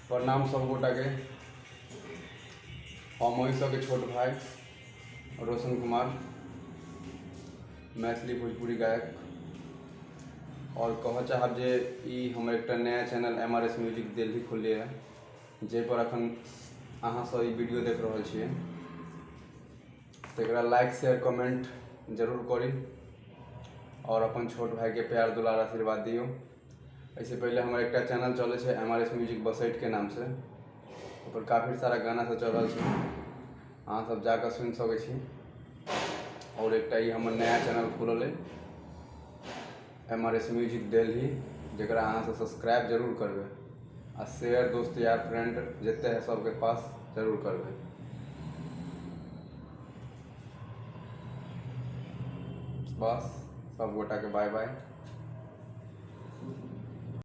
प्रणाम सब गोटाके। हम ओहि सबके छोट भाई रोशन कुमार, मैथिली भोजपुरी गायक। और कहऽ चाहब जे ई हमर एकटा नया channel M R S music Delhi खोललियै हँ, जाहिपर अखन अहाँ सब ई वीडियो देख रहल छियै। तऽ एकरा लाइक शेयर कमेंट जरूर करी और अपन छोट भाईके प्यार दुलार आशीर्वाद दियौ। एहिसँ पहिले हमर एकटा चैनल चलै छै एम आर एस म्यूजिक बसैठके नामसँ, ओकर काफी सारा गाना सब चलल छै, अहाँ सब जाकऽ सुनि सकै छी। आओर एकटा ई हमर नया चैनल खुलल अइ M R S music Delhi, जकरा अहाँ सब सब्सक्राइब जरूर करबै आ शेयर दोस्त यार फ्रेंड जते है सबके पास जरूर करबै। बस सब गोटाके बाय बाय।